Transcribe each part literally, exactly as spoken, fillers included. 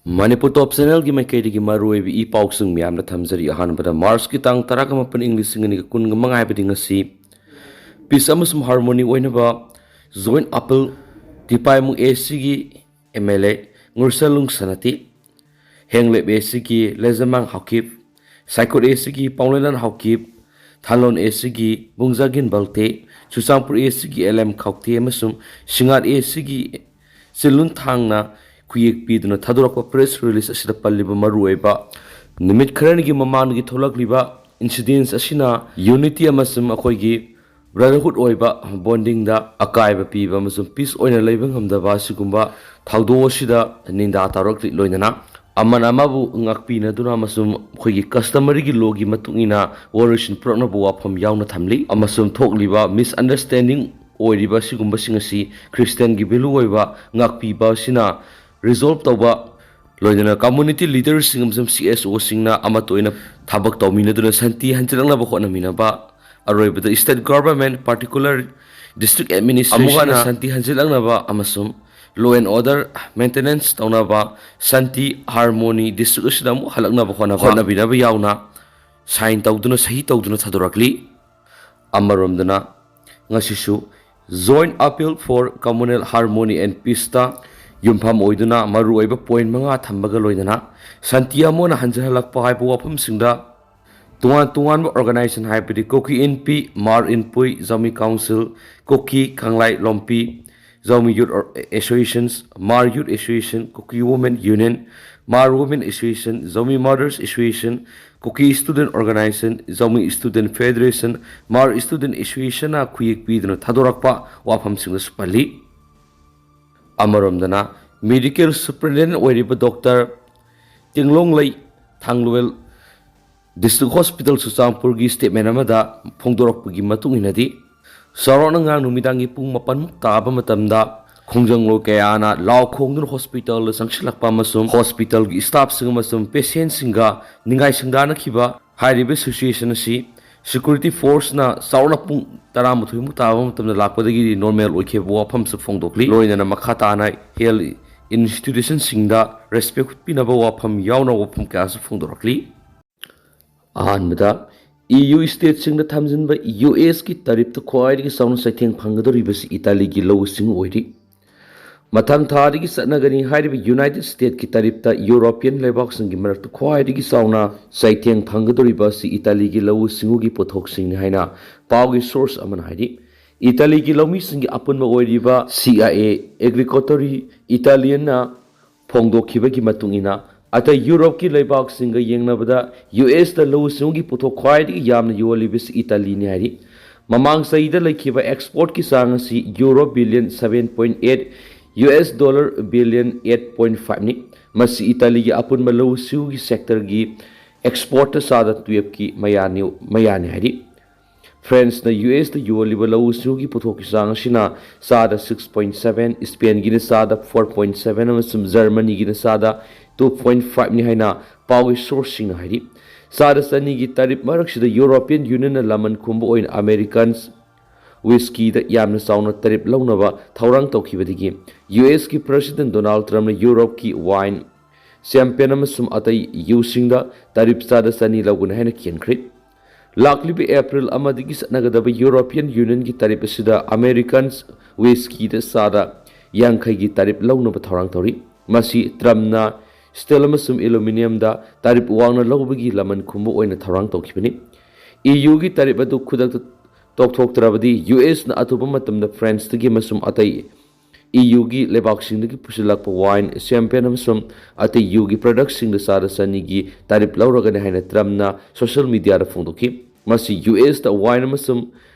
ꯃꯅꯤꯄꯨꯔ ꯇꯣꯞ ꯆꯦꯅꯦꯜꯒꯤ ꯃꯥꯏꯀꯩꯗꯒꯤ ꯃꯔꯨꯑꯣꯏꯕ ꯏ ꯄꯥꯎꯁꯤꯡ ꯃꯌꯥꯝꯗ ꯊꯝꯖꯔꯤ꯫ ꯑꯍꯥꯟꯕꯗ ꯃꯥꯔꯆꯀꯤ ꯇꯥꯡ ꯇꯔꯥꯒ ꯃꯥꯄꯟ, ꯏꯪ ꯂꯤꯁꯤꯡ ꯑꯅꯤꯒ ꯀꯨꯟꯒ ꯃꯉꯥ, ꯍꯥꯏꯕꯗꯤ ꯉꯁꯤ, ꯄꯤꯁ ꯑꯃꯁꯨꯡ ꯍꯥꯔꯃꯣꯅꯤ ꯑꯣꯏꯅꯕ ꯖꯣꯏꯟ ꯑꯄꯤꯜ, ꯇꯤꯄꯥꯏꯃꯨ ꯑꯦ ꯁꯤꯒꯤ ꯑꯦꯝ ꯑꯦꯜ ꯑꯦ ꯉꯨꯔꯁꯂꯨꯡ ꯁꯅꯥꯇꯤ, ꯍꯦꯡꯂꯦꯞ ꯑꯦ ꯁꯤꯒꯤ ꯂꯦꯖꯃꯥꯡ ꯍꯥꯎꯀꯤꯞ, ꯁꯥꯏꯀꯨꯠ ꯑꯦ ꯁꯤꯒꯤ ꯄꯥꯎꯂꯦꯅꯥꯟ ꯍꯥꯎꯀꯤꯞ, ꯊꯥꯂꯣꯟ ꯑꯦ ꯁꯤꯒꯤ ꯕꯨꯡꯖꯥꯒꯤꯟ ꯕꯜꯇꯦ, ꯆꯨꯔꯆꯥꯟꯄꯨꯔ ꯑꯦ ꯁꯤꯒꯤ ꯑꯦꯜ ꯑꯦꯝ ꯈꯥꯎꯇꯦ ꯑꯃꯁꯨꯡ ꯁꯤꯡꯉꯥꯠ ꯑꯦ ꯁꯤꯒꯤ ꯆꯤꯜꯂꯨꯟ ꯊꯥꯡꯅ ꯈꯨꯌꯦꯛ ꯄꯤꯗꯨꯅ ꯊꯥꯗꯣꯔꯛꯄ ꯄ꯭ꯔꯦꯁ ꯔꯤꯂꯤꯁ ꯑꯁꯤꯗ ꯄꯜꯂꯤꯕ ꯃꯔꯨꯑꯣꯏꯕ ꯅꯨꯃꯤꯠ ꯈꯔꯅꯤꯒꯤ ꯃꯃꯥꯡꯗꯒꯤ ꯊꯣꯛꯂꯛꯂꯤꯕ ꯏꯟꯁꯤꯗꯦꯟꯁ ꯑꯁꯤꯅ ꯌꯨꯅꯤꯇꯤ ꯑꯃꯁꯨꯡ ꯑꯩꯈꯣꯏꯒꯤ ꯕ꯭ꯔꯗꯔꯍꯨꯗ ꯑꯣꯏꯕ ꯕꯣꯟꯗꯤꯡꯗ ꯑꯀꯥꯏꯕ ꯄꯤꯕ ꯑꯃꯁꯨꯡ ꯄꯤꯁ ꯑꯣꯏꯅ ꯂꯩꯕ ꯉꯝꯗꯕ ꯑꯁꯤꯒꯨꯝꯕ ꯊꯧꯗꯣꯛ ꯑꯁꯤꯗ ꯅꯤꯟꯗꯥ ꯇꯧꯔꯛꯂꯤ꯫ ꯂꯣꯏꯅꯅ ꯑꯃꯅ ꯑꯃꯕꯨ ꯉꯥꯛꯄꯤꯅꯗꯨꯅ ꯑꯃꯁꯨꯡ ꯑꯩꯈꯣꯏꯒꯤ ꯀꯁꯇꯃꯔꯤꯒꯤ ꯂꯣꯒꯤ ꯃꯇꯨꯡ ꯏꯟꯅ ꯋꯥꯔꯣꯏꯁꯤꯟ ꯄꯨꯔꯛꯅꯕ ꯋꯥꯐꯝ ꯌꯥꯎꯅ ꯊꯝꯂꯤ꯫ ꯑꯃꯁꯨꯡ ꯊꯣꯛꯂꯤꯕ ꯃꯤꯁꯑꯟꯗꯔꯁꯇꯦꯟꯗꯤꯡ ꯑꯣꯏꯔꯤꯕ ꯑꯁꯤꯒꯨꯝꯕꯁꯤꯡ ꯑꯁꯤ ꯈ꯭ꯔꯤꯁꯇꯤꯌꯥꯟꯒꯤ ꯚꯦꯂꯨ ꯑꯣꯏꯕ ꯉꯥꯛꯄꯤꯕ ꯑꯁꯤꯅ ꯔꯤꯖꯣꯜꯕ ꯇꯧꯕ, ꯂꯣꯏꯅꯅ ꯀꯝꯃꯨꯅꯤꯇꯤ ꯂꯤꯗꯔꯁꯤꯡ ꯑꯃꯁꯨꯡ ꯁꯤ ꯑꯦꯁ ꯑꯣꯁꯤꯡꯅ ꯑꯃꯠꯇ ꯑꯣꯏꯅ ꯊꯕꯛ ꯇꯧꯃꯤꯟꯅꯗꯨꯅ ꯁꯥꯟꯇꯤ ꯍꯟꯖꯤꯜꯂꯛꯅꯕ ꯍꯣꯠꯅꯃꯤꯟꯅꯕ, ꯑꯔꯣꯏꯕꯗ ꯁ꯭ꯇꯦꯠ ꯒꯚꯔꯟꯃꯦꯟꯠ, ꯄꯥꯔꯇꯤꯀꯨꯂꯔ ꯗꯤꯁꯇ꯭ꯔꯤꯛ ꯑꯦꯗꯃꯤꯅꯤꯁꯇ꯭ꯔꯦꯁꯟꯅ ꯑꯃꯨꯛ ꯍꯟꯅ ꯁꯥꯟꯇꯤ ꯍꯟꯖꯤꯜꯂꯛꯅꯕ ꯑꯃꯁꯨꯡ ꯂꯣ ꯑꯦꯟ ꯑꯣꯔꯗꯔ ꯃꯦꯟꯇꯦꯅꯦꯟꯁ ꯇꯧꯅꯕ, ꯁꯥꯟꯇꯤ ꯍꯥꯔꯃꯣꯅꯤ ꯗꯤꯁꯇ꯭ꯔꯤꯛ ꯑꯁꯤꯗ ꯑꯃꯨꯛ ꯍꯜꯂꯛꯅꯕ ꯍꯣꯠꯅꯕ, ꯍꯣꯠꯅꯕꯤꯅꯕ ꯌꯥꯎꯅ ꯁꯥꯏꯟ ꯇꯧꯗꯨꯅ, ꯁꯍꯤ ꯇꯧꯗꯨꯅ ꯊꯥꯗꯣꯔꯛꯂꯤ꯫ ꯑꯃꯔꯣꯝꯗꯅ ꯉꯁꯤꯁꯨ Joint Appeal for Communal Harmony and Peaceꯇ ꯌꯨꯝꯐꯝ ꯑꯣꯏꯗꯨꯅ ꯃꯔꯨꯑꯣꯏꯕ ꯄꯣꯏꯟꯠ ꯃꯉꯥ ꯊꯝꯕꯒ ꯂꯣꯏꯅꯅ ꯁꯥꯟꯇꯤ ꯑꯃꯨꯛ ꯍꯟꯅ ꯍꯟꯖꯤꯜꯂꯛꯄ ꯍꯥꯏꯕ ꯋꯥꯐꯝꯁꯤꯡꯗ ꯇꯣꯉꯥꯟ ꯇꯣꯉꯥꯟꯕ ꯑꯣꯔꯒꯅꯥꯏꯖꯦꯁꯟ, ꯍꯥꯏꯕꯗꯤ ꯀꯨꯀꯤ ꯏꯟꯄꯤ, ꯃꯥꯔ ꯏꯟꯄꯨꯏ, ꯖꯥꯃꯤ ꯀꯥꯎꯟꯁꯤꯜ, ꯀꯨꯀꯤ ꯈꯪꯂꯥꯏ ꯂꯣꯝꯄꯤ, ꯖꯥꯃꯤ ꯌꯨꯠ ꯑꯦꯁꯣꯁꯤꯌꯦꯁꯟ, ꯃꯥꯔ ꯌꯨꯠ ꯑꯦꯁꯣꯁꯤꯌꯦꯁꯟ, ꯀꯨꯀꯤ ꯋꯨꯃꯦꯟ ꯌꯨꯅꯤꯌꯟ, ꯃꯥꯔ ꯋꯨꯃꯦꯟ ꯑꯦꯁꯣꯁꯤꯌꯦꯁꯟ, ꯖꯥꯃꯤ ꯃꯥꯗꯔꯁ ꯑꯦꯁꯣꯁꯤꯌꯦꯁꯟ, ꯀꯨꯀꯤ ꯁ꯭ꯇꯨꯗꯦꯟꯠ ꯑꯣꯔꯒꯅꯥꯏꯖꯦꯁꯟ, ꯖꯥꯃꯤ ꯁ꯭ꯇꯨꯗꯦꯟꯠ ꯐꯦꯗꯔꯦꯁꯟ, ꯃꯥꯔ ꯁ꯭ꯇꯨꯗꯦꯟꯠ ꯑꯦꯁꯣꯁꯤꯌꯦꯁꯟꯅ ꯈꯨꯌꯦꯛ ꯄꯤꯗꯨꯅ ꯊꯥꯗꯣꯔꯛꯄ ꯋꯥꯐꯝꯁꯤꯡꯗꯁꯨ ꯄꯜꯂꯤ꯫ ꯑꯃꯔꯣꯝꯗꯅ ꯃꯦꯗꯤꯀꯦꯜ ꯁꯨꯄꯔꯤꯟꯇꯦꯟꯗꯦꯟꯠ ꯑꯣꯏꯔꯤꯕ ꯗꯣꯛꯇꯔ ꯇꯦꯡꯂꯣꯡꯂꯩ ꯊꯥꯡꯂꯨꯋꯦꯜ ꯗꯤꯁꯇ꯭ꯔꯤꯛ ꯍꯣꯁꯄꯤꯇꯥꯜ ꯆꯨꯔꯆꯥꯟꯄꯨꯔꯒꯤ ꯁ꯭ꯇꯦꯠꯃꯦꯟꯠ ꯑꯃꯗ ꯐꯣꯡꯗꯣꯔꯛꯄꯒꯤ ꯃꯇꯨꯡ ꯏꯟꯅꯗꯤ, ꯆꯥꯎꯔꯥꯛꯅ ꯉꯔꯥꯡ ꯅꯨꯃꯤꯗꯥꯡꯒꯤ ꯄꯨꯡ ꯃꯥꯄꯟꯃꯨꯛ ꯇꯥꯕ ꯃꯇꯝꯗ ꯈꯣꯡꯖꯪꯂꯣꯏ ꯀꯌꯥꯅ ꯂꯥꯎ ꯈꯣꯡꯗꯨꯅ ꯍꯣꯁꯄꯤꯇꯥꯜꯗ ꯆꯪꯁꯤꯜꯂꯛꯄ ꯑꯃꯁꯨꯡ ꯍꯣꯁꯄꯤꯇꯥꯜꯒꯤ ꯁ꯭ꯇꯥꯐꯁꯤꯡ ꯑꯃꯁꯨꯡ ꯄꯦꯁꯦꯟꯠꯁꯤꯡꯒ ꯅꯤꯡꯒꯥꯏ ꯁꯪꯗꯥꯅꯈꯤꯕ꯫ ꯍꯥꯏꯔꯤꯕ ꯁꯤꯆꯨꯋꯦꯁꯟ ꯑꯁꯤ ꯁꯦꯀ꯭ꯌꯨꯔꯤꯇꯤ ꯐꯣꯔꯁꯅ ꯆꯥꯎꯔꯥꯛꯅ ꯄꯨꯡ ꯇꯔꯥꯃꯥꯊꯣꯏꯃꯨꯛ ꯇꯥꯕ ꯃꯇꯝꯗ ꯂꯥꯛꯄꯗꯒꯤꯗꯤ ꯅꯣꯔꯃꯦꯜ ꯑꯣꯏꯈꯤꯕ ꯋꯥꯐꯝꯁꯨ ꯐꯣꯡꯗꯣꯛꯂꯤ꯫ ꯂꯣꯏꯅꯅ ꯃꯈꯥ ꯇꯥꯅ ꯍꯦꯜꯊ ꯏꯟꯁꯇꯤꯇ꯭ꯌꯨꯁꯟꯁꯤꯡꯗ ꯔꯦꯁꯄꯦꯛ ꯎꯠꯄꯤꯅꯕ ꯋꯥꯐꯝ ꯌꯥꯎꯅ ꯋꯥꯐꯝ ꯀꯌꯥꯁꯨ ꯐꯣꯡꯗꯣꯔꯛꯂꯤ꯫ ꯑꯍꯥꯟꯕꯗ, ꯏ ꯌꯨ ꯁ꯭ꯇꯦꯠꯁꯤꯡꯗ ꯊꯝꯖꯤꯟꯕ ꯌꯨ ꯑꯦꯁꯀꯤ ꯇꯔꯤꯞꯇ ꯈ꯭ꯋꯥꯏꯗꯒꯤ ꯆꯥꯎꯅ ꯆꯩꯊꯦꯡ ꯐꯪꯒꯗꯧꯔꯤꯕꯁꯤ ꯏꯇꯥꯂꯤꯒꯤ ꯂꯧꯎ ꯁꯤꯡꯎ ꯑꯣꯏꯔꯤ꯫ ꯃꯊꯪ ꯊꯥꯗꯒꯤ ꯆꯠꯅꯒꯅꯤ ꯍꯥꯏꯔꯤꯕ ꯌꯨꯅꯥꯏꯇꯦꯗ ꯁ꯭ꯇꯦꯠꯀꯤ ꯇꯔꯤꯞꯇ ꯌꯨꯔꯣꯄꯤꯌꯟ ꯂꯩꯕꯥꯛꯁꯤꯡꯒꯤ ꯃꯔꯛꯇ ꯈ꯭ꯋꯥꯏꯗꯒꯤ ꯆꯥꯎꯅ ꯆꯩꯊꯦꯡ ꯐꯪꯒꯗꯧꯔꯤꯕ ꯑꯁꯤ ꯏꯇꯥꯂꯤꯒꯤ ꯂꯧꯎ ꯁꯤꯡꯎꯒꯤ ꯄꯣꯠꯊꯣꯛꯁꯤꯡꯅꯤ ꯍꯥꯏꯅ ꯄꯥꯎꯒꯤ ꯁꯣꯔꯁ ꯑꯃꯅ ꯍꯥꯏꯔꯤ꯫ ꯏꯇꯥꯂꯤꯒꯤ ꯂꯧꯃꯤꯁꯤꯡꯒꯤ ꯑꯄꯨꯟꯕ ꯑꯣꯏꯔꯤꯕ ꯁꯤ ꯑꯥꯏ ꯑꯦ ꯑꯦꯒ꯭ꯔꯤꯀꯣꯇꯔꯤ ꯏꯇꯥꯂꯤꯌꯟꯅ ꯐꯣꯡꯗꯣꯛꯈꯤꯕꯒꯤ ꯃꯇꯨꯡ ꯏꯟꯅ, ꯑꯇꯩ ꯌꯨꯔꯣꯞꯀꯤ ꯂꯩꯕꯥꯛꯁꯤꯡꯒ ꯌꯦꯡꯅꯕꯗ ꯌꯨ ꯑꯦꯁꯇ ꯂꯧꯎ ꯁꯤꯡꯎꯒꯤ ꯄꯣꯠꯊꯣꯛ ꯈ꯭ꯋꯥꯏꯗꯒꯤ ꯌꯥꯝꯅ ꯌꯣꯜꯂꯤꯕꯁꯤ ꯏꯇꯥꯂꯤꯅꯤ ꯍꯥꯏꯔꯤ꯫ ꯃꯃꯥꯡ ꯆꯍꯤꯗ ꯂꯩꯈꯤꯕ ꯑꯦꯛꯁꯄꯣꯔꯠꯀꯤ ꯆꯥꯡ ꯑꯁꯤ euro billion seven point eight, U S dollar billion eight point ꯐꯥꯏꯚꯅꯤ꯫ ꯃꯁꯤ ꯏꯇꯥꯂꯤꯒꯤ ꯑꯄꯨꯟꯕ ꯂꯧꯎ ꯁꯤꯡꯎꯒꯤ ꯁꯦꯛꯇꯔꯒꯤ ꯑꯦꯛꯁꯄꯣꯔꯠꯇ ꯆꯥꯗ ꯇꯨꯌꯦꯜꯐꯀꯤ ꯃꯌꯥꯅꯤ, ꯃꯌꯥꯅꯤ ꯍꯥꯏꯔꯤ꯫ ꯐ꯭ꯔꯦꯟꯁꯅ ꯌꯨ ꯑꯦꯁꯇ ꯌꯣꯜꯂꯤꯕ ꯂꯧꯎ ꯁꯤꯡꯎꯒꯤ ꯄꯣꯠꯊꯣꯛꯀꯤ ꯆꯥꯡ ꯑꯁꯤꯅ ꯆꯥꯗ ꯁꯤꯛꯁ ꯄꯣꯏꯟ ꯁꯚꯦꯟ, ꯏꯁꯄꯦꯟꯒꯤꯅ ꯆꯥꯗ ꯐꯣꯔ ꯄꯣꯏꯟ ꯁꯚꯦꯟ ꯑꯃꯁꯨꯡ ꯖꯔꯃꯅꯤꯒꯤꯅ ꯆꯥꯗ ꯇꯨ ꯄꯣꯏꯟ ꯐꯥꯏꯚꯅꯤ ꯍꯥꯏꯅ ꯄꯥꯎꯒꯤ ꯁꯣꯔꯁꯁꯤꯡꯅ ꯍꯥꯏꯔꯤ꯫ ꯆꯥꯗ ꯆꯅꯤꯒꯤ ꯇꯔꯤꯞ ꯃꯔꯛꯁꯤꯗ ꯌꯨꯔꯣꯄꯤꯌꯟ ꯌꯨꯅꯤꯌꯟꯅ ꯂꯃꯟ ꯈꯨꯝꯕ ꯑꯣꯏꯅ ꯑꯃꯦꯔꯤꯀꯟꯁ ꯋꯤꯁꯀꯤꯗ ꯌꯥꯝꯅ ꯆꯥꯎꯅ ꯇꯔꯤꯞ ꯂꯧꯅꯕ ꯊꯧꯔꯥꯡ ꯇꯧꯈꯤꯕꯗꯒꯤ ꯌꯨ ꯑꯦꯁꯀꯤ ꯄ꯭ꯔꯦꯁꯤꯗꯦꯟ ꯗꯣꯅꯥꯜꯗ ꯇ꯭ꯔꯝꯞꯅ ꯌꯨꯔꯣꯞꯀꯤ ꯋꯥꯏꯟ, ꯁꯦꯝꯄꯦꯟ ꯑꯃꯁꯨꯡ ꯑꯇꯩ ꯌꯨꯁꯤꯡꯗ ꯇꯔꯤꯞ ꯆꯥꯗ ꯆꯅꯤ ꯂꯧꯒꯅꯤ ꯍꯥꯏꯅ ꯈꯦꯟꯈ꯭ꯔꯦ꯫ ꯂꯥꯛꯂꯤꯕ ꯑꯦꯄ꯭ꯔꯤꯜ ꯑꯃꯗꯒꯤ ꯆꯠꯅꯒꯗꯕ ꯌꯨꯔꯣꯄꯤꯌꯟ ꯌꯨꯅꯤꯌꯟꯒꯤ ꯇꯔꯤꯞ ꯑꯁꯤꯗ ꯑꯃꯦꯔꯤꯀꯟ ꯋꯤꯁꯀꯤꯗ ꯆꯥꯗ ꯌꯥꯡꯈꯩꯒꯤ ꯇꯔꯤꯞ ꯂꯧꯅꯕ ꯊꯧꯔꯥꯡ ꯇꯧꯔꯤ꯫ ꯃꯁꯤ ꯇ꯭ꯔꯝꯞꯅ ꯁ꯭ꯇꯤꯜ ꯑꯃꯁꯨꯡ ꯑꯦꯂꯨꯃꯤꯅꯤꯌꯝꯗ ꯇꯔꯤꯞ ꯋꯥꯡꯅ ꯂꯧꯕꯒꯤ ꯂꯃꯟ ꯈꯨꯝꯕ ꯑꯣꯏꯅ ꯊꯧꯔꯥꯡ ꯇꯧꯈꯤꯕꯅꯤ꯫ ꯏ ꯌꯨꯒꯤ ꯇꯔꯤꯞ ꯑꯗꯨ ꯈꯨꯗꯛꯇ ꯇꯣꯛꯊꯣꯛꯇ꯭ꯔꯕꯗꯤ ꯌꯨ ꯑꯦꯁꯅ ꯑꯊꯨꯕ ꯃꯇꯝꯗ ꯐ꯭ꯔꯦꯟꯁꯇꯒꯤ ꯑꯃꯁꯨꯡ ꯑꯇꯩ ꯏ ꯌꯨꯒꯤ ꯂꯩꯕꯥꯛꯁꯤꯡꯗꯒꯤ ꯄꯨꯁꯤꯜꯂꯛꯄ ꯋꯥꯏꯟ, ꯁꯦꯝꯄꯦꯟ ꯑꯃꯁꯨꯡ ꯑꯇꯩ ꯌꯨꯒꯤ ꯄ꯭ꯔꯗꯛꯁꯤꯡꯗ ꯆꯥꯗ ꯆꯅꯤꯒꯤ ꯇꯔꯤꯞ ꯂꯧꯔꯒꯅꯤ ꯍꯥꯏꯅ ꯇ꯭ꯔꯝꯞꯅ ꯁꯣꯁꯤꯌꯦꯜ ꯃꯤꯗꯤꯌꯥꯗ ꯐꯣꯡꯗꯣꯛꯈꯤ꯫ ꯃꯁꯤ ꯌꯨ ꯑꯦꯁꯇ ꯋꯥꯏꯟ ꯑꯃꯁꯨꯡ,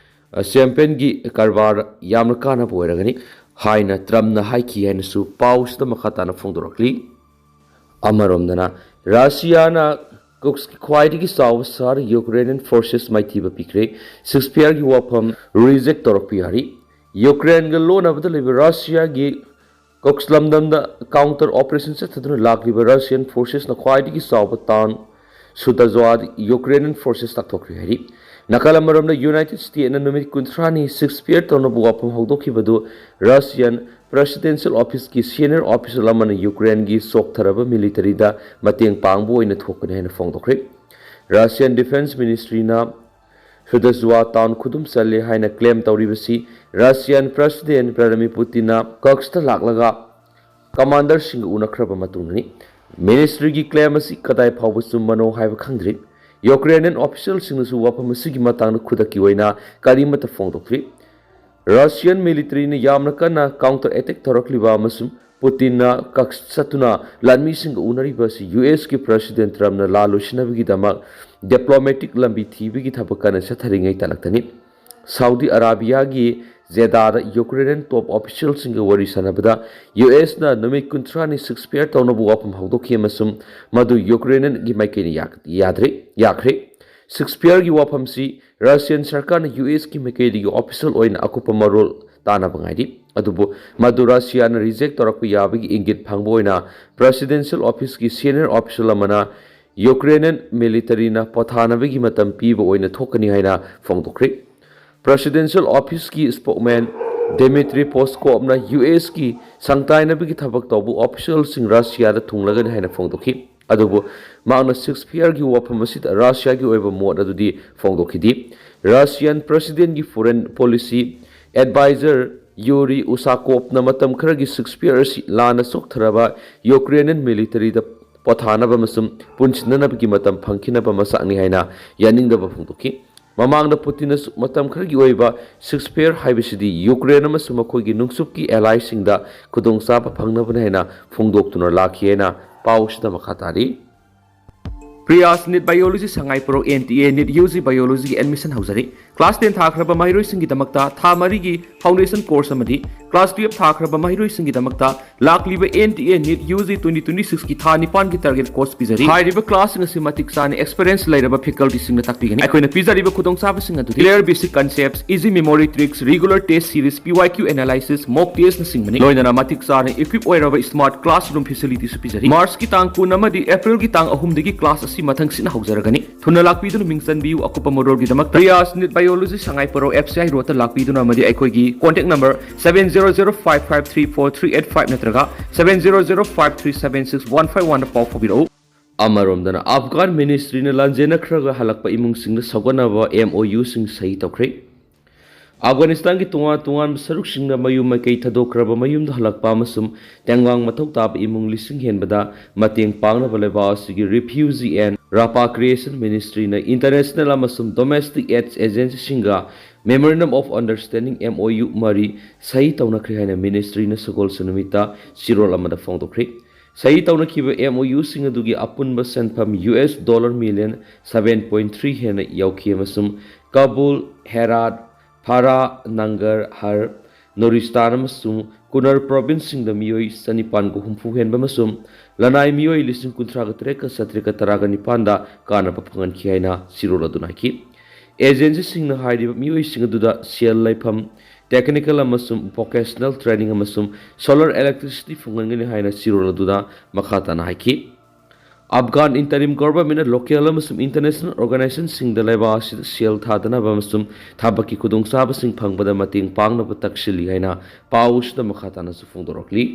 ꯑ, ꯁꯦꯝꯄꯦꯟꯒꯤ ꯀꯔꯕꯥꯔꯗ ꯌꯥꯝꯅ ꯀꯥꯟꯅꯕ ꯑꯣꯏꯔꯒꯅꯤ ꯍꯥꯏꯅ ꯇ꯭ꯔꯝꯞꯅ ꯍꯥꯏꯈꯤ ꯍꯥꯏꯅꯁꯨ ꯄꯥꯎꯁꯤꯗ ꯃꯈꯥ ꯇꯥꯅ ꯐꯣꯡꯗꯣꯔꯛꯂꯤ꯫ ꯑꯃꯔꯣꯝꯗꯅ, ꯔꯁꯤꯌꯥꯅ ꯀꯨꯛꯁꯀꯤ ꯈ꯭ꯋꯥꯏꯗꯒꯤ ꯆꯥꯎꯕ ꯁꯍꯔ ꯌꯨꯀ꯭ꯔꯦꯅꯤꯌꯟ ꯐꯣꯔꯁꯦꯁ ꯃꯥꯏꯊꯤꯕ ꯄꯤꯈ꯭ꯔꯦ꯫ ꯁꯤꯁꯐꯤꯌꯔꯒꯤ ꯋꯥꯐꯝ ꯔꯤꯖꯦꯛ ꯇꯧꯔꯛꯄ ꯌꯥꯔꯤ꯫ ꯌꯨꯀ꯭ꯔꯦꯟꯒ ꯂꯣꯟꯅꯕꯗ ꯂꯩꯕ ꯔꯁꯤꯌꯥꯒꯤ ꯀꯨꯛꯁ ꯂꯝꯗꯝꯗ ꯀꯥꯎꯟꯇꯔ ꯑꯣꯄꯔꯦꯁꯟ ꯆꯠꯊꯗꯨꯅ ꯂꯥꯛꯂꯤꯕ ꯔꯁꯤꯌꯟ ꯐꯣꯔꯁꯦꯁꯅ ꯈ꯭ꯋꯥꯏꯗꯒꯤ ꯆꯥꯎꯕ ꯇꯥꯎꯟ ꯁꯨꯗꯖ꯭ꯋꯥꯗ ꯌꯨꯀ꯭ꯔꯦꯅꯤꯌꯟ ꯐꯣꯔꯁꯦꯁ ꯇꯥꯛꯊꯣꯛꯈ꯭ꯔꯦ ꯍꯥꯏꯔꯤ꯫ ꯅꯥꯀꯜ ꯑꯃꯔꯣꯝꯗ, ꯌꯨꯅꯥꯏꯇꯦꯗ ꯁ꯭ꯇꯦꯠꯅ ꯅꯨꯃꯤꯠ ꯀꯨꯟꯊ꯭ꯔꯥꯅꯤ ceasefire ꯇꯧꯅꯕ ꯋꯥꯐꯝ ꯍꯧꯗꯣꯛꯈꯤꯕꯗꯨ ꯔꯁꯤꯌꯥꯟ ꯄ꯭ꯔꯦꯁꯤꯗꯦꯟꯁꯤꯌꯦꯜ ꯑꯣꯐꯤꯁꯀꯤ ꯁꯦꯅꯤꯌꯔ ꯑꯣꯐꯤꯁꯤꯌꯦꯜ ꯑꯃꯅ ꯌꯨꯀ꯭ꯔꯦꯟꯒꯤ ꯆꯣꯛꯊꯔꯕ ꯃꯤꯂꯤꯇꯔꯤꯗ ꯃꯇꯦꯡ ꯄꯥꯡꯕ ꯑꯣꯏꯅ ꯊꯣꯛꯀꯅꯤ ꯍꯥꯏꯅ ꯐꯣꯡꯗꯣꯛꯈ꯭ꯔꯦ꯫ ꯔꯁꯤꯌꯥꯟ ꯗꯤꯐꯦꯟꯁ ꯃꯤꯅꯤꯁꯇ꯭ꯔꯤꯅ ꯁꯨꯗꯖꯋꯥ ꯇꯥꯎꯟ ꯈꯨꯗꯨꯝ ꯆꯜꯂꯦ ꯍꯥꯏꯅ ꯀ꯭ꯂꯦꯝ ꯇꯧꯔꯤꯕꯁꯤ ꯔꯁꯤꯌꯥꯟ ꯄ꯭ꯔꯦꯁꯤꯗꯦꯟ ꯚ꯭ꯂꯥꯗꯤꯃꯤꯔ ꯄꯨꯇꯤꯟꯅ ꯀꯛꯁꯇ ꯂꯥꯛꯂꯒ ꯀꯃꯥꯟꯗꯔꯁꯤꯡꯒ ꯎꯅꯈ꯭ꯔꯕ ꯃꯇꯨꯡꯗꯅꯤ꯫ ꯃꯤꯅꯤꯁꯇ꯭ꯔꯤꯒꯤ ꯀ꯭ꯂꯦꯝ ꯑꯁꯤ ꯀꯗꯥꯏ ꯐꯥꯎꯕ ꯆꯨꯝꯕꯅꯣ ꯍꯥꯏꯕ ꯈꯪꯗ꯭ꯔꯤ꯫ ꯌꯨꯀ꯭ꯔꯦꯅꯤꯌꯟ ꯑꯣꯐꯤꯁꯤꯌꯦꯜꯁꯤꯡꯅꯁꯨ ꯋꯥꯐꯝ ꯑꯁꯤꯒꯤ ꯃꯇꯥꯡꯗ ꯈꯨꯗꯛꯀꯤ ꯑꯣꯏꯅ ꯀꯔꯤꯃꯠꯇ ꯐꯣꯡꯗꯣꯛꯇ꯭ꯔꯤ꯫ ꯔꯁꯤꯌꯥꯟ ꯃꯤꯂꯤꯇꯔꯤꯅ ꯌꯥꯝꯅ ꯀꯟꯅ ꯀꯥꯎꯟꯇꯔ ꯑꯦꯇꯦꯛ ꯇꯧꯔꯛꯂꯤꯕ ꯑꯃꯁꯨꯡ ꯄꯨꯇꯤꯟꯅ ꯀꯛꯁ ꯆꯠꯇꯨꯅ ꯂꯥꯟꯃꯤꯁꯤꯡꯒ ꯎꯅꯔꯤꯕ ꯑꯁꯤ ꯌꯨ ꯑꯦꯁꯀꯤ ꯄ꯭ꯔꯦꯁꯤꯗꯦꯟ ꯇ꯭ꯔꯝꯞꯅ ꯂꯥꯜ ꯂꯣꯏꯁꯤꯟꯅꯕꯒꯤꯗꯃꯛ ꯗꯤꯄ꯭ꯂꯣꯃꯦꯇꯤꯛ ꯂꯝꯕꯤ ꯊꯤꯕꯒꯤ ꯊꯕꯛ ꯀꯟꯅ ꯆꯠꯊꯔꯤꯉꯩ ꯇꯥꯂꯛꯇꯅꯤ꯫ ꯁꯥꯎꯗꯤ ꯑꯔꯥꯕꯤꯌꯥꯒꯤ ꯖꯦꯗꯥꯗ ꯌꯨꯀ꯭ꯔꯦꯅꯤꯌꯟ ꯇꯣꯞ ꯑꯣꯐꯤꯁꯤꯌꯦꯜꯁꯤꯡꯒ ꯋꯥꯔꯤ ꯁꯥꯟꯅꯕꯗ ꯌꯨ ꯑꯦꯁꯅ ꯅꯨꯃꯤꯠ ꯀꯨꯟꯊ꯭ꯔꯥꯅꯤ ceasefire ꯇꯧꯅꯕ ꯋꯥꯐꯝ ꯍꯧꯗꯣꯛꯈꯤ ꯑꯃꯁꯨꯡ ꯃꯗꯨ ꯌꯨꯀ꯭ꯔꯦꯅꯤꯌꯟꯒꯤ ꯃꯥꯏꯀꯩꯅ ꯌꯥ-, ꯌꯥꯗ꯭ꯔꯦ, ꯌꯥꯈ꯭ꯔꯦ꯫ Ceasefireꯒꯤ ꯋꯥꯐꯝꯁꯤ ꯔꯁꯤꯌꯥꯟ ꯁꯔꯀꯥꯔꯅ ꯌꯨ ꯑꯦꯁꯀꯤ ꯃꯥꯏꯀꯩꯗꯒꯤ ꯑꯣꯐꯤꯁꯤꯌꯦꯜ ꯑꯣꯏꯅ ꯑꯀꯨꯞꯄ ꯃꯔꯣꯜ ꯇꯥꯅꯕ ꯉꯥꯏꯔꯤ꯫ ꯑꯗꯨꯕꯨ ꯃꯗꯨ ꯔꯁꯤꯌꯥꯅ ꯔꯤꯖꯦꯛ ꯇꯧꯔꯛꯄ ꯌꯥꯕꯒꯤ ꯏꯪꯒꯤꯠ ꯐꯪꯕ ꯑꯣꯏꯅ ꯄ꯭ꯔꯦꯁꯤꯗꯦꯟꯁꯤꯌꯦꯜ ꯑꯣꯐꯤꯁꯀꯤ ꯁꯦꯅꯤꯌꯔ ꯑꯣꯐꯤꯁꯤꯌꯦꯜ ꯑꯃꯅ ꯌꯨꯀ꯭ꯔꯦꯅꯤꯌꯟ ꯃꯤꯂꯤꯇꯔꯤꯅ ꯄꯣꯊꯥꯅꯕꯒꯤ ꯃꯇꯝ ꯄꯤꯕ ꯑꯣꯏꯅ ꯊꯣꯛꯀꯅꯤ ꯍꯥꯏꯅ ꯐꯣꯡꯗꯣꯛꯈ꯭ꯔꯦ꯫ ꯄ꯭ꯔꯦꯁꯤꯗꯦꯟꯁꯤꯌꯦꯜ ꯑꯣꯐꯤꯁꯀꯤ ꯁ꯭ꯄꯣꯛꯃꯦꯟ ꯗꯤꯃꯤꯇ꯭ꯔꯤ ꯄꯣꯁꯀꯣꯞꯅ ꯌꯨ ꯑꯦꯁꯀꯤ ꯁꯪꯇꯥꯏꯅꯕꯒꯤ ꯊꯕꯛ ꯇꯧꯕ ꯑꯣꯐꯤꯁꯤꯌꯦꯜꯁꯤꯡ ꯔꯁꯤꯌꯥꯗ ꯊꯨꯡꯂꯒꯅꯤ ꯍꯥꯏꯅ ꯐꯣꯡꯗꯣꯛꯈꯤ꯫ ꯑꯗꯨꯕꯨ ꯃꯍꯥꯛꯅ ceasefireꯒꯤ ꯋꯥꯐꯝ ꯑꯁꯤꯗ ꯔꯁꯤꯌꯥꯒꯤ ꯑꯣꯏꯕ ꯃꯣꯠ ꯑꯗꯨꯗꯤ ꯐꯣꯡꯗꯣꯛꯈꯤꯗꯦ꯫ ꯔꯁꯤꯌꯥꯟ ꯄ꯭ꯔꯦꯁꯤꯗꯦꯟꯒꯤ ꯐꯣꯔꯦꯟ ꯄꯣꯂꯤꯁꯤ ꯑꯦꯗꯚꯥꯏꯖꯔ ꯌꯨꯔꯤ ꯎꯁꯥꯀꯣꯞꯅ ꯃꯇꯝ ꯈꯔꯒꯤ ceasefire ꯑꯁꯤ ꯂꯥꯟꯅ ꯆꯣꯛꯊꯔꯕ ꯌꯨꯀ꯭ꯔꯦꯅꯤꯌꯟ ꯃꯤꯂꯤꯇꯔꯤꯗ ꯄꯣꯊꯥꯅꯕ ꯑꯃꯁꯨꯡ ꯄꯨꯟꯁꯤꯟꯅꯅꯕꯒꯤ ꯃꯇꯝ ꯐꯪꯈꯤꯅꯕ ꯃꯆꯥꯛꯅꯤ ꯍꯥꯏꯅ ꯌꯥꯅꯤꯡꯗꯕ ꯐꯣꯡꯗꯣꯛꯈꯤ꯫ ꯃꯃꯥꯡꯗ ꯄꯨꯇꯤꯟꯅꯁꯨ ꯃꯇꯝ ꯈꯔꯒꯤ ꯑꯣꯏꯕ ceasefire ꯍꯥꯏꯕꯁꯤꯗꯤ ꯌꯨꯀ꯭ꯔꯦꯟ ꯑꯃꯁꯨꯡ ꯃꯈꯣꯏꯒꯤ ꯅꯨꯡꯆꯨꯞꯀꯤ ꯑꯦꯂꯥꯏꯁꯤꯡꯗ ꯈꯨꯗꯣꯡꯆꯥꯕ ꯐꯪꯅꯕꯅꯤ ꯍꯥꯏꯅ ꯐꯣꯡꯗꯣꯛꯇꯨꯅ ꯂꯥꯛꯈꯤ ꯍꯥꯏꯅ ꯄꯥꯎꯁꯤꯗ ꯃꯈꯥ ꯇꯥꯔꯤ꯫ ꯄ꯭ꯔꯤꯌꯥꯁ NEET biology Sangai pro N T A NEET U G ꯕꯥꯏꯑꯣꯂꯣꯖꯤꯒꯤ ꯑꯦꯗꯃꯤꯁꯟ ꯍꯧꯖꯔꯤ꯫ ꯀ꯭ꯂꯥꯁ ꯇꯦꯟ ꯊꯥꯈ꯭ꯔꯕ ꯃꯍꯩꯔꯣꯏꯁꯤꯡꯒꯤꯗꯃꯛꯇ ꯊꯥ ꯃꯔꯤꯒꯤ ꯐꯥꯎꯟꯗꯦꯁꯟ ꯀꯣꯔꯁ ꯑꯃꯗꯤ ꯀ꯭ꯂꯥꯁ ꯇꯨꯌꯦꯜꯞ ꯊꯥꯈ꯭ꯔꯕ ꯃꯍꯩꯔꯣꯏꯁꯤꯡꯒꯤꯗꯃꯛꯇ ꯂꯥꯛꯂꯤꯕ N T A NEET U G twenty twenty ꯁꯤꯛꯁꯀꯤ ꯊꯥ ꯅꯤꯄꯥꯟꯒꯤ ꯇꯥꯔꯒꯦꯠ ꯀꯣꯔꯁ ꯄꯤꯖꯔꯤ꯫ ꯍꯥꯏꯔꯤꯕ ꯀ꯭ꯂꯥꯁꯁꯤꯡ ꯑꯁꯤ ꯃꯇꯤꯛ ꯆꯥꯅ ꯑꯦꯛꯁꯄꯤꯔꯤꯌꯦꯟꯁ ꯂꯩꯔꯕ ꯐꯦꯀꯜꯇꯤꯁꯤꯡꯅ ꯇꯥꯛꯄꯤꯒꯅꯤ꯫ ꯑꯩꯈꯣꯏꯅ ꯄꯤꯖꯔꯤꯕ ꯈꯨꯗꯣꯡꯆꯥꯕꯁꯤꯡ ꯑꯗꯨꯗꯤ clear basic concepts, easy memory tricks, regular test series, P Y Q analysis, mock test ꯅꯆꯤꯡꯕꯅꯤ꯫ ꯂꯣꯏꯅꯅ ꯃꯇꯤꯛ ꯆꯥꯅ equip ꯑꯣꯏꯔꯕ smart classroom facilityꯁꯨ ꯄꯤꯖꯔꯤ꯫ ꯃꯥꯔꯆꯀꯤ ꯇꯥꯡ ꯀꯨꯟ ꯑꯃꯗꯤ ꯑꯦꯄ꯭ꯔꯤꯜꯒꯤ ꯇꯥꯡ ꯑꯍꯨꯝꯗꯒꯤ ꯀ꯭ꯂꯥꯁ ꯑꯁꯤ ꯃꯊꯪ ꯁꯤꯠꯅ ꯍꯧꯖꯔꯒꯅꯤ꯫ ꯊꯨꯅ ꯂꯥꯛꯄꯤꯗꯨꯅ ꯃꯤꯡ ꯆꯟꯕꯤꯌꯨ꯫ ꯑꯀꯨꯞꯄ ꯃꯔꯣꯜꯒꯤꯗꯃꯛ Priyas Knit Biology Sangai ꯄꯣꯔꯣ F C I ꯔꯣꯗꯇ ꯂꯥꯛꯄꯤꯗꯨꯅ ꯑꯃꯗꯤ ꯑꯩꯈꯣꯏꯒꯤ contact number seven zero zero five five three four three eight five ꯅꯠꯇ꯭ꯔꯒ seven zero zero five three seven six one five one ꯗ ꯄꯥꯎ ꯐꯥꯎꯕꯤꯔꯛꯎ꯫ ꯑꯃꯔꯣꯝꯗꯅ, ꯑꯐꯒꯥꯟ ꯃꯤꯅꯤꯁꯇ꯭ꯔꯤꯅ ꯂꯥꯟꯖꯦꯟꯅꯈ꯭ꯔꯒ ꯍꯜꯂꯛꯄ ꯏꯃꯨꯡꯁꯤꯡꯗ ꯁꯧꯒꯠꯅꯕ M O U ꯁꯤꯡ ꯁꯍꯤ ꯇꯧꯈ꯭ꯔꯦ꯫ ꯑꯐꯒꯥꯅꯤꯁꯇꯥꯟꯒꯤ ꯇꯣꯉꯥꯟ ꯇꯣꯉꯥꯟꯕ ꯁꯔꯨꯛꯁꯤꯡꯗ ꯃꯌꯨꯝ ꯃꯀꯩ ꯊꯥꯗꯣꯛꯈ꯭ꯔꯕ ꯃꯌꯨꯝꯗ ꯍꯜꯂꯛꯄ ꯑꯃꯁꯨꯡ ꯇꯦꯡꯕꯥꯡ ꯃꯊꯧ ꯇꯥꯕ ꯏꯃꯨꯡ ꯂꯤꯁꯤꯡ ꯍꯦꯟꯕꯗ ꯃꯇꯦꯡ ꯄꯥꯡꯅꯕ ꯂꯩꯕꯥꯛ ꯑꯁꯤꯒꯤ Refugee and Repatriation Ministryꯅ international ꯑꯃꯁꯨꯡ domestic aid agencyꯁꯤꯡꯒ Memorandum of Understanding, M O U, ꯃꯔꯤ ꯁꯍꯤ ꯇꯧꯅꯈ꯭ꯔꯦ ꯍꯥꯏꯅ ꯃꯤꯅꯤꯁꯇ꯭ꯔꯤꯅ ꯁꯒꯣꯜꯁꯦꯟ ꯅꯨꯃꯤꯠꯇ ꯆꯦꯔꯣꯜ ꯑꯃꯗ ꯐꯣꯡꯗꯣꯛꯈ꯭ꯔꯦ꯫ ꯁꯍꯤ ꯇꯧꯅꯈꯤꯕ M O U ꯁꯤꯡ ꯑꯗꯨꯒꯤ ꯑꯄꯨꯟꯕ ꯁꯦꯟꯐꯝ U S dollar million seven point three ꯍꯦꯟꯅ ꯌꯧꯈꯤ ꯑꯃꯁꯨꯡ ꯀꯕꯨꯜ, ꯍꯦꯔꯥꯠ, ꯐꯥꯔꯥ, ꯅꯪꯒꯔ ꯍꯔ, ꯅꯨꯔꯤꯁꯇꯥꯟ ꯑꯃꯁꯨꯡ ꯀꯨꯅꯔ ꯄ꯭ꯔꯣꯚꯤꯟꯁꯁꯤꯡꯗ ꯃꯤꯑꯣꯏ ꯆꯅꯤꯄꯥꯟꯒ ꯍꯨꯝꯐꯨ ꯍꯦꯟꯕ ꯑꯃꯁꯨꯡ ꯂꯅꯥꯏ ꯃꯤꯑꯣꯏ ꯂꯤꯁꯤꯡ ꯀꯨꯟꯊ꯭ꯔꯥꯒ ꯇꯔꯦꯠꯀ ꯆꯥꯇ꯭ꯔꯦꯠꯀ ꯇꯔꯥꯒ ꯅꯤꯄꯥꯟꯗ ꯀꯥꯟꯅꯕ ꯐꯪꯍꯟꯈꯤ ꯍꯥꯏꯅ ꯆꯦꯔꯣꯜ ꯑꯗꯨꯅ ꯍꯥꯏꯈꯤ꯫ ꯑꯦꯖꯦꯟꯁꯤꯁꯤꯡꯅ ꯍꯥꯏꯔꯤꯕ ꯃꯤꯑꯣꯏꯁꯤꯡ ꯑꯗꯨꯗ ꯁꯦꯜ, ꯂꯩꯐꯝ, technical ꯑꯃꯁꯨꯡ vocational training ꯑꯃꯁꯨꯡ solar electricity ꯐꯪꯍꯟꯒꯅꯤ ꯍꯥꯏꯅ ꯆꯦꯔꯣꯜ ꯑꯗꯨꯗ ꯃꯈꯥ ꯇꯥꯅ ꯍꯥꯏꯈꯤ꯫ ꯑꯐꯒꯥꯟ interim governmentꯅ local ꯑꯃꯁꯨꯡ international organizationꯁꯤꯡꯗ ꯂꯩꯕꯥꯛ ꯑꯁꯤꯗ ꯁꯦꯜ ꯊꯥꯗꯅꯕ ꯑꯃꯁꯨꯡ ꯊꯕꯛꯀꯤ ꯈꯨꯗꯣꯡꯆꯥꯕꯁꯤꯡ ꯐꯪꯕꯗ ꯃꯇꯦꯡ ꯄꯥꯡꯅꯕ ꯇꯛꯁꯤꯜꯂꯤ ꯍꯥꯏꯅ ꯄꯥꯎ ꯑꯁꯤꯗ ꯃꯈꯥ ꯇꯥꯅꯁꯨ ꯐꯣꯡꯗꯣꯔꯛꯂꯤ꯫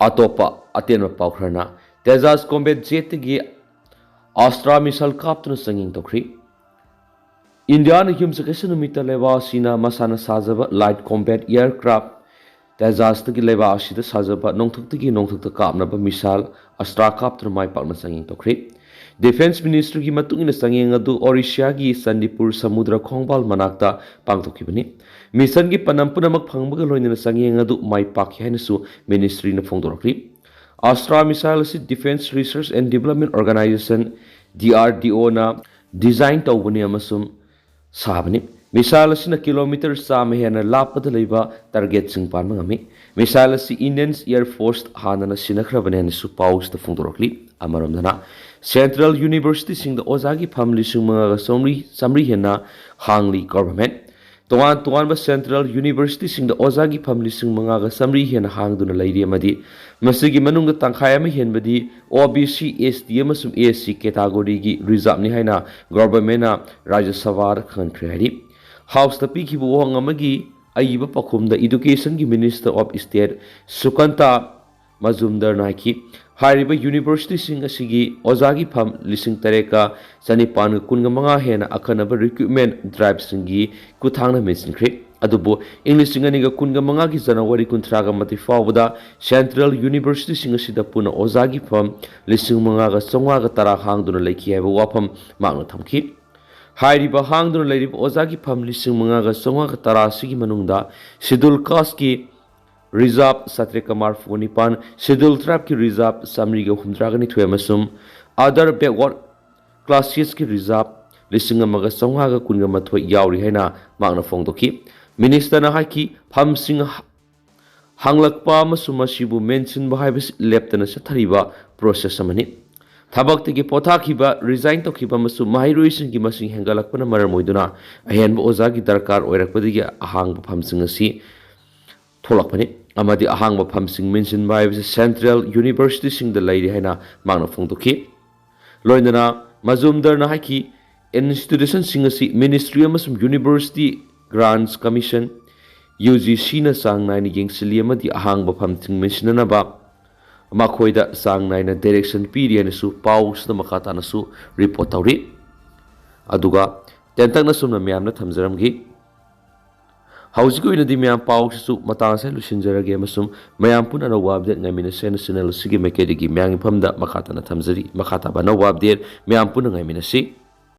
ꯑꯇꯣꯞꯄ ꯑꯇꯦꯟꯕ ꯄꯥꯎ ꯈꯔꯅ, Tejas combat jetꯇꯒꯤ Astra missile ꯀꯥꯞꯇꯨꯅ ꯆꯥꯡꯌꯦꯡ ꯇꯧꯈ꯭ꯔꯤ꯫ ꯏꯟꯗꯤꯌꯥꯅ ꯌꯨꯝꯁꯀꯩꯁ ꯅꯨꯃꯤꯠꯇ ꯂꯩꯕꯥꯛ ꯑꯁꯤꯅ ꯃꯁꯥꯅ ꯁꯥꯖꯕ light combat aircraft Tejasꯇꯒꯤ ꯂꯩꯕꯥꯛ ꯑꯁꯤꯗ ꯁꯥꯖꯕ ꯅꯣꯡꯊꯛꯇꯒꯤ ꯅꯣꯡꯊꯛꯇ ꯀꯥꯞꯅꯕ missile Astra ꯀꯥꯞꯇꯨꯅ ꯃꯥꯏ ꯄꯥꯛꯅ ꯆꯥꯡꯌꯦꯡ ꯇꯧꯈ꯭ꯔꯤ꯫ Defence Ministryꯒꯤ ꯃꯇꯨꯡ ꯏꯟꯅ, ꯆꯥꯡꯌꯦꯡ ꯑꯗꯨ Odishaꯒꯤ ꯆꯥꯟꯗꯤꯄꯨꯔ ꯁꯃꯨꯗ꯭ꯔ ꯈꯣꯡꯕꯥꯜ ꯃꯅꯥꯛꯇ ꯄꯥꯡꯊꯣꯛꯈꯤꯕꯅꯤ꯫ Missionꯒꯤ ꯄꯥꯟꯗꯝ ꯄꯨꯝꯅꯃꯛ ꯐꯪꯕꯒ ꯂꯣꯏꯅꯅ ꯆꯥꯡꯌꯦꯡ ꯑꯗꯨ ꯃꯥꯏ ꯄꯥꯛꯈꯤ ꯍꯥꯏꯅꯁꯨ Ministryꯅ ꯐꯣꯡꯗꯣꯔꯛꯂꯤ꯫ Astra missile ꯑꯁꯤ Defence Research and Development Organisation, DRDOꯅ design ꯇꯧꯕꯅꯤ ꯑꯃꯁꯨꯡ ꯁꯥꯕꯅꯤ꯫ Missile ꯑꯁꯤꯅ kilometre ꯆꯥꯝꯃ ꯍꯦꯟꯅ ꯂꯥꯞꯄꯗ ꯂꯩꯕ targetꯁꯤꯡ ꯄꯥꯟꯕ ꯉꯝꯃꯤ꯫ Missile ꯑꯁꯤ Indian Air Force ꯍꯥꯟꯅꯅ ꯁꯤꯟꯅꯈ꯭ꯔꯕꯅꯤ ꯍꯥꯏꯅꯁꯨ ꯄꯥꯎꯁꯤꯗ ꯐꯣꯡꯗꯣꯔꯛꯂꯤ꯫ ꯑꯃꯔꯣꯝꯗꯅ, central universityꯁꯤꯡꯗ ꯑꯣꯖꯥꯒꯤ ꯐꯝ ꯂꯤꯁꯤꯡ ꯃꯉꯥꯒ ꯆꯥꯝꯃꯔꯤ, ꯆꯥꯝꯃꯔꯤ ꯍꯦꯟꯅ ꯍꯥꯡꯂꯤ government꯫ ꯇꯣꯉꯥꯟ ꯇꯣꯉꯥꯟꯕ central universityꯁꯤꯡꯗ ꯑꯣꯖꯥꯒꯤ ꯐꯝ ꯂꯤꯁꯤꯡ ꯃꯉꯥꯒ ꯆꯥꯃꯔꯤ ꯍꯦꯟꯅ ꯍꯥꯡꯗꯨꯅ ꯂꯩꯔꯤ ꯑꯃꯗꯤ ꯃꯁꯤꯒꯤ ꯃꯅꯨꯡꯗ ꯇꯪꯈꯥꯏ ꯑꯃ ꯍꯦꯟꯕꯗꯤ OBC, ST ꯑꯃꯁꯨꯡ SC categoryꯒꯤ reserveꯅꯤ ꯍꯥꯏꯅ governmentꯅ ꯔꯥꯖ꯭ꯌ ꯁꯚꯥꯗ ꯈꯪꯍꯟꯈ꯭ꯔꯦ ꯍꯥꯏꯔꯤ꯫ Houseꯇ ꯄꯤꯈꯤꯕ ꯋꯥꯍꯪ ꯑꯃꯒꯤ ꯑꯏꯕ ꯄꯥꯎꯈꯨꯝꯗ Educationꯒꯤ Minister of State ꯁꯨꯀꯟꯇ ꯃꯖꯨꯝꯗꯔꯅ ꯍꯥꯏꯈꯤ, ꯍꯥꯏꯔꯤꯕ universityꯁꯤꯡ ꯑꯁꯤꯒꯤ ꯑꯣꯖꯥꯒꯤ ꯐꯝ ꯂꯤꯁꯤꯡ ꯇꯔꯦꯠꯀ ꯆꯅꯤꯄꯥꯟꯒ ꯀꯨꯟꯒ ꯃꯉꯥ ꯍꯦꯟꯅ ꯑꯈꯟꯅꯕ recruitment driveꯁꯤꯡꯒꯤ ꯈꯨꯠꯊꯥꯡꯅ ꯃꯦꯟꯁꯤꯟꯈ꯭ꯔꯦ꯫ ꯑꯗꯨꯕꯨ ꯏꯪ ꯂꯤꯁꯤꯡ ꯑꯅꯤꯒ ꯀꯨꯟꯒ ꯃꯉꯥꯒꯤ January ꯀꯨꯟꯊ꯭ꯔꯥꯒ ꯃꯥꯊꯣꯏ ꯐꯥꯎꯕꯗ central universityꯁꯤꯡ ꯑꯁꯤꯗ ꯄꯨꯟꯅ ꯑꯣꯖꯥꯒꯤ ꯐꯝ ꯂꯤꯁꯤꯡ ꯃꯉꯥꯒ ꯆꯥꯃꯉꯥꯒ ꯇꯔꯥ ꯍꯥꯡꯗꯨꯅ ꯂꯩꯈꯤ ꯍꯥꯏꯕ ꯋꯥꯐꯝ ꯃꯍꯥꯛꯅ ꯊꯝꯈꯤ꯫ ꯍꯥꯏꯔꯤꯕ ꯍꯥꯡꯗꯨꯅ ꯂꯩꯔꯤꯕ ꯑꯣꯖꯥꯒꯤ ꯐꯝ ꯂꯤꯁꯤꯡ ꯃꯉꯥꯒ ꯆꯥꯃꯉꯥꯒ ꯇꯔꯥ ꯑꯁꯤꯒꯤ ꯃꯅꯨꯡꯗ Scheduled Casteꯀꯤ reserve ꯆꯥꯇ꯭ꯔꯦꯠꯀ ꯃꯔꯤꯐꯨ ꯅꯤꯄꯥꯟ, Scheduled Tribeꯀꯤ reserve ꯆꯥꯃꯔꯤꯒ ꯍꯨꯝꯗ꯭ꯔꯥꯒ ꯅꯤꯊꯣꯏ ꯑꯃꯁꯨꯡ other backward classesꯀꯤ reserve ꯂꯤꯁꯤꯡ ꯑꯃꯒ ꯆꯥꯃꯉꯥꯒ ꯀꯨꯟꯒ ꯃꯥꯊꯣꯏ ꯌꯥꯎꯔꯤ ꯍꯥꯏꯅ ꯃꯍꯥꯛꯅ ꯐꯣꯡꯗꯣꯛꯈꯤ꯫ Ministerꯅ ꯍꯥꯏꯈꯤ, ꯐꯝꯁꯤꯡ ꯍ-, ꯍꯥꯡꯂꯛꯄ ꯑꯃꯁꯨꯡ ꯃꯁꯤꯕꯨ ꯃꯦꯟꯁꯤꯟꯕ ꯍꯥꯏꯕꯁꯤ ꯂꯦꯞꯇꯅ ꯆꯠꯊꯔꯤꯕ process ꯑꯃꯅꯤ꯫ ꯊꯕꯛꯇꯒꯤ ꯄꯣꯊꯥꯈꯤꯕ, resign ꯇꯧꯈꯤꯕ ꯑꯃꯁꯨꯡ ꯃꯍꯩꯔꯣꯏꯁꯤꯡꯒꯤ ꯃꯁꯤꯡ ꯍꯦꯟꯒꯠꯂꯛꯄꯅ ꯃꯔꯝ ꯑꯣꯏꯗꯨꯅ ꯑꯍꯦꯟꯕ ꯑꯣꯖꯥꯒꯤ ꯗꯔꯀꯥꯔ ꯑꯣꯏꯔꯛꯄꯗꯒꯤ ꯑꯍꯥꯡꯕ ꯐꯝꯁꯤꯡ ꯑꯁꯤ ꯊꯣꯛꯂꯛꯄꯅꯤ ꯑꯃꯗꯤ ꯑꯍꯥꯡꯕ ꯐꯝꯁꯤꯡ ꯃꯦꯟꯁꯤꯟꯕ ꯍꯥꯏꯕꯁꯤ central universityꯁꯤꯡꯗ ꯂꯩꯔꯤ ꯍꯥꯏꯅ ꯃꯍꯥꯛꯅ ꯐꯣꯡꯗꯣꯛꯈꯤ꯫ ꯂꯣꯏꯅꯅ ꯃꯖꯨꯝꯗꯔꯅ ꯍꯥꯏꯈꯤ, institutionꯁꯤꯡ ꯑꯁꯤ Ministry ꯑꯃꯁꯨꯡ University Grants Commission, UGCꯅ ꯆꯥꯡ ꯅꯥꯏꯅ ꯌꯦꯡꯁꯤꯜꯂꯤ ꯑꯃꯗꯤ ꯑꯍꯥꯡꯕ ꯐꯝꯁꯤꯡ ꯃꯦꯟꯁꯤꯟꯅꯅꯕ ꯃꯈꯣꯏꯗ ꯆꯥꯡ ꯅꯥꯏꯅ direction ꯄꯤꯔꯤ ꯍꯥꯏꯅꯁꯨ ꯄꯥꯎꯁꯤꯗ ꯃꯈꯥ ꯇꯥꯅꯁꯨ report ꯇꯧꯔꯤ꯫ ꯑꯗꯨꯒ ꯇꯦꯟꯇꯛꯅ ꯁꯨꯝꯅ ꯃꯌꯥꯝꯅ ꯊꯝꯖꯔꯝꯈꯤ꯫ ꯍꯧꯖꯤꯛꯀꯤ ꯑꯣꯏꯅꯗꯤ ꯃꯌꯥꯝ ꯄꯥꯎꯁꯤꯁꯨ ꯃꯇꯥꯡ ꯑꯁꯤꯗ ꯂꯣꯏꯁꯤꯟꯖꯔꯒꯦ ꯑꯃꯁꯨꯡ ꯃꯌꯥꯝ ꯄꯨꯟꯅ ꯑꯅꯧꯕ update ꯉꯥꯏꯃꯤꯟꯅꯁꯦ ꯍꯥꯏꯅ channel ꯑꯁꯤꯒꯤ ꯃꯥꯏꯀꯩꯗꯒꯤ ꯃꯌꯥꯝꯒꯤ ꯃꯐꯝꯗ ꯃꯈꯥ ꯇꯥꯅ ꯊꯝꯖꯔꯤ꯫ ꯃꯈꯥ ꯇꯥꯕ ꯑꯅꯧꯕ update ꯃꯌꯥꯝ ꯄꯨꯟꯅ ꯉꯥꯏꯃꯤꯟꯅꯁꯤ꯫